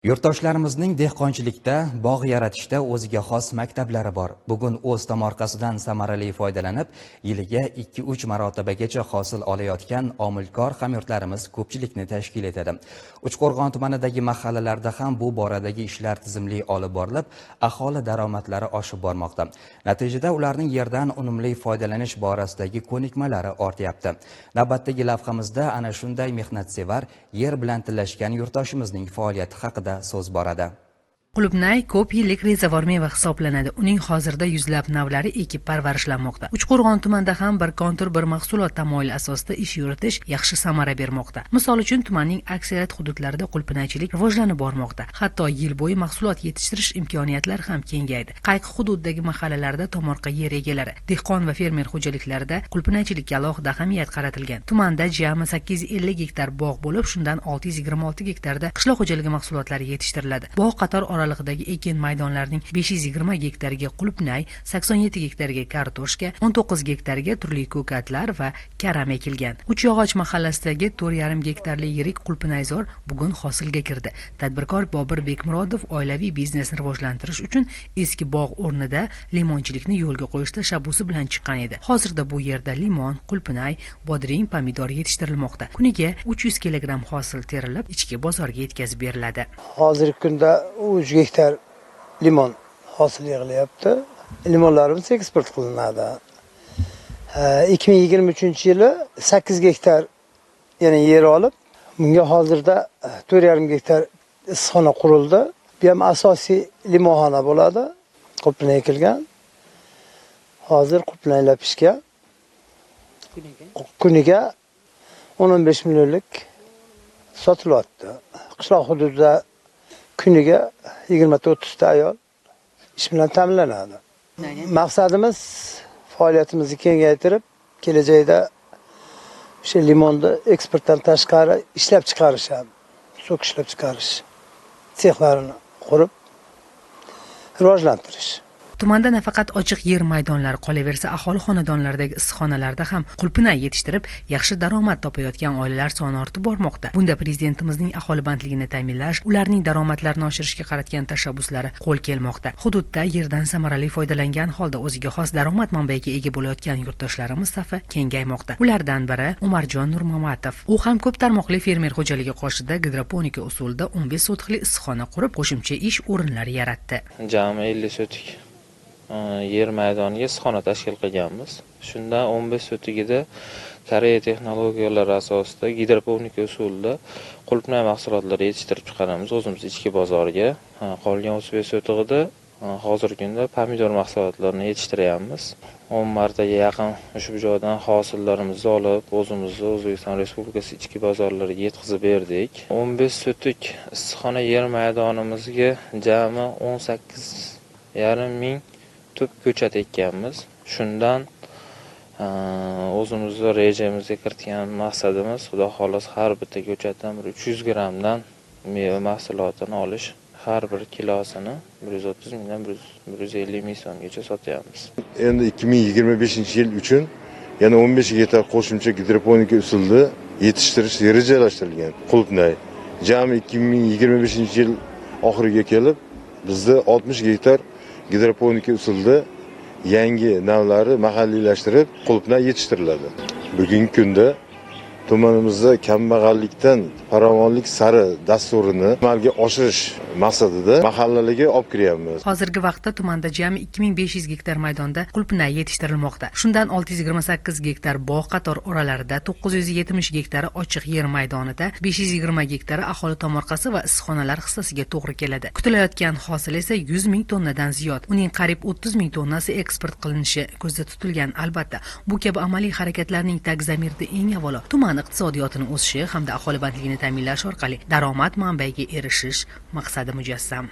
Yurtdoshlarimizning dehqonchilikda, bog' yaratishda o'ziga xos maktablari bor. Bugun o'z tomorqasidan samarali foydalanib, yiliga 2-3 marotabagacha hosil olayotgan omilkor hamyurtlarimiz ko'pchilikni tashkil etadi. Uchqo'rg'on tumanidagi mahallalarda ham bu boradagi ishlar tizimli olib borilib, aholi daromadlari oshib bormoqda. Natijada ularning yerdan unumli foydalanish borasidagi ko'nikmalari ortyapti. Navbatdagi lavhamizda ana shunday mehnatsevar, yer bilan tillashgan yurtdoshimizning faoliyati haqida so'z boradi. Qulupnay ko'p yillik rezavor meva hisoblanadi. Uning hozirda yuzlab navlari ekib parvarishlanmoqda. Uchqo'rg'on tumanida ham bir kontur bir mahsulot tamoyili asosida ish yuritish yaxshi samara bermoqda. Misol uchun, tumanning aksariyat hududlarida qulupnaychilik rivojlanib bormoqda. Hatto yil bo'yi mahsulot yetishtirish imkoniyatlari ham kengaydi. Qayqi hududidagi mahallalarda tomorqa yer egalari, dehqon va fermer xo'jaliklarida qulupnaychilikka alohida ahamiyat qaratilgan. Tumanda jami 850 gektar bog' bo'lib, shundan 626 gektarda qishloq xo'jaligi mahsulotlari yetishtiriladi. Bog' qator oralig'idagi ekin maydonlarining 520 gektariga qulupnay, 87 gektarga kartoshka, 19 gektarga turli ko'katlar va karam ekilgan. Uchyog'och mahallasidagi 4,5 gektarli yirik qulupnayzor bugun hosilga kirdi. Tadbirkor Bobur Bekmurodov oilaviy biznesni rivojlantirish uchun eski bog' o'rnida limonchilikni yo'lga qo'yish tashabbusi bilan chiqqan edi. Hozirda bu yerda limon, qulupnay, bodring, pomidor yetishtirilmoqda. Kuniga 300 kilogramm hosil terilib, ichki bozorga yetkazib beriladi. Hozirgi kunda 3 gektar limon hosil yig'ilyapti. Limonlarimiz eksport qilinadi. 2023-yili 8 gektar yana yer olib, bunga hozirda 4,5 gektar issiqxona qurildi. Bu ham asosiy limonxona bo'ladi. Qulupnay ekilgan. Hozir qulupnaylar pishgan. Kuniga 10-15 millionlik sotilyapti. Qishloq hududida kuniga 20-30 ta ayol ish bilan ta'minlanadi. Maqsadimiz faoliyatimizni kengaytirib, kelajakda o'sha limonni eksportdan tashqari ishlab chiqarish ham, sok ishlab chiqarish sexlarini qurib rivojlantirish. Tumanda nafaqat ochiq yer maydonlari, qolaversa, aholi xonadonlaridagi issiqxonalarda ham qulupnay yetishtirib, yaxshi daromad topayotgan oilalar soni ortib bormoqda. Bunda Prezidentimizning aholi bandligini ta'minlash, ularning daromadlarini oshirishga qaratgan tashabbuslari qo'l kelmoqda. Hududda yerdan samarali foydalangan holda o'ziga xos daromad manbaiga ega bo'layotgan yurtdoshlarimiz safi kengaymoqda. Ulardan biri Umarjon Nurmamatov. U ham ko'p tarmoqli fermer xo'jaligi qoshida gidroponika usulida 15 sotixli issiqxona qurib, qo'shimcha ish o'rinlari yaratdi. Jami 50 sotik yer maydoniga issiqxona tashkil qilganmiz. Shundan 15 sotigida Koreya texnologiyalari asosida gidroponika usulida qulupnay mahsulotlari yetishtirib chiqaramiz o'zimiz ichki bozorga. Qolgan 35 sotig'ida hozirgi kunda pomidor mahsulotlarini yetishtiryapmiz. 10 martaga yaqin ushbu joydan hosillarimizni olib, o'zimizni O'zbekiston Respublikasi ichki bozorlariga yetkazib berdik. 15 sotik issiqxona yer maydonimizga jami 18,5 ming tup ko'chat ekkanmiz. Shundan o'zimizni rejamizga kiritgan maqsadimiz, Xudo xohlasa, har bitta ko'chatdan bir 300 grammdan meva mahsulotini olish. Har bir kilosini 130 mingdan 150 ming so'mgacha sotyapmiz. Endi 2025 yil uchun yana 15 gektar qo'shimcha gidroponika usulida yetishtirish rejalashtirilgan qulupnay. Jami 2025 yil oxiriga kelib bizda 60 gektar gidroponika usulida yangi navlari mahalliylashtirib qulupnay yetishtiriladi. Bugungi kunda tumanimizda kambag'allikdan farovonlik sari dasturini amalga oshirish maqsadida mahallalarga olib kiryapmiz. Hozirgi vaqtda tumanda jami 2500 gektar maydonda qulupnay yetishtirilmoqda. Shundan 628 gektar bog' qator oralarida, 970 gektari ochiq yer maydonida, 520 gektari aholi tomorqasi va issiqxonalar hissasiga to'g'ri keladi. Kutilayotgan hosil esa 100 ming tonnadan ziyod. Uning qariyb 30 ming tonnasi eksport qilinishi ko'zda tutilgan. Albatta, bu kabi amaliy harakatlarning tag zamirida eng avvalo tuman iqtisodiyotini o'sishi hamda aholi bandligini ta'minlash orqali daromad manbaiga erishish maqsadi mujassam.